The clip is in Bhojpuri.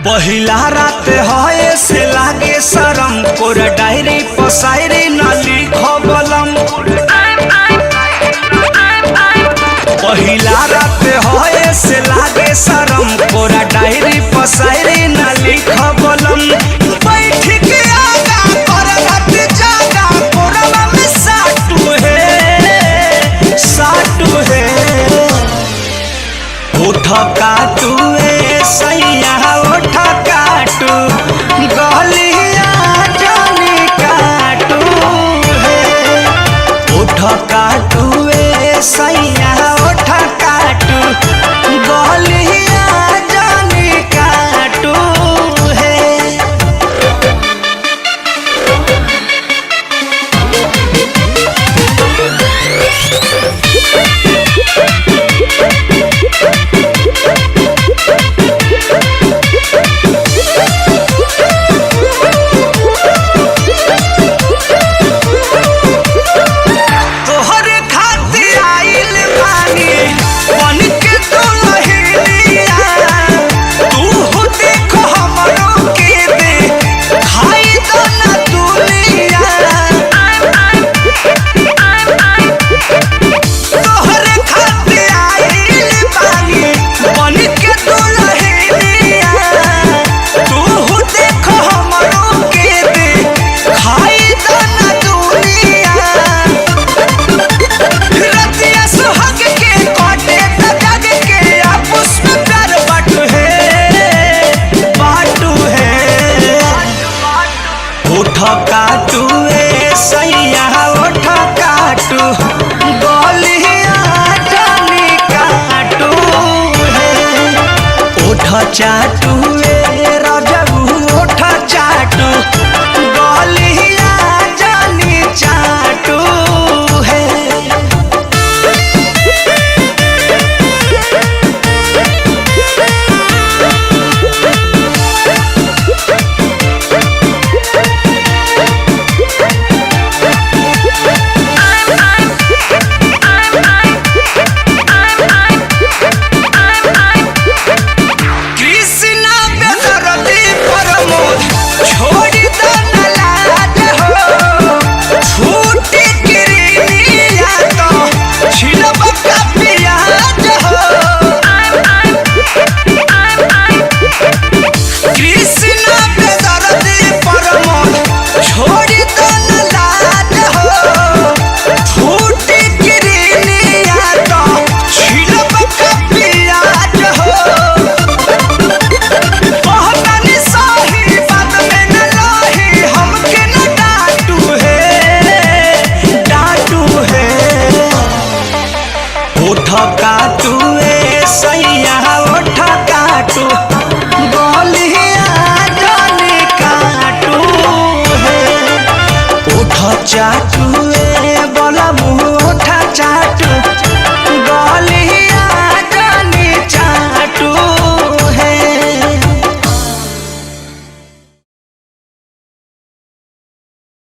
पहिला रात हये से लागे शरम, कोर डायरी पसायरी न लिखबलम। पहिला रात हये से लागे शरम, कोरा डायरी पसायरी न लिखबलम। बैठ के आगा कर रात जागा, कोरवा में साटू है, साटू है। उठ काटू ए सैया, उठ काटू गलिया जानी काटू है। उठ काटू ए सैया, उठ काटू गलिया जानी काटू है। तोहर खातिर आइल बानी बन के दुल्हनिया, तू देख हमरो के दे खाई दो ना दुनिया। तोहर खातिर आइल बानी बन के दुल्हनिया, तू देख हमरो के दे खाई दो ना दुनिया। रतिया सुहाग के काटे त जग के आपस में प्यार बाटू है, बाटू है। उठ काटू ए सैया, उठ काटू गलिया जानी काटू है। उठ चाटू ए राजू, उठ चाटू गलिया जानी चाटू है। कृष्णा बेदरती प्रमोद छोड़ी दो न लाज हो, छूटी किरनिया तो छिलब का प्याज हो। कृष्णा बेदरती प्रमोद छोड़ी दो न लाज हो, छूटी किरनिया तो छिलब का प्याज हो। कहतानी सही बात में न रही, हमके न डांटू है, डांटू है। उठ काटू ए सैया, उठ काटू गलिया जानी काटू है। उठ चाटू ए बलमु, उठ चाटू।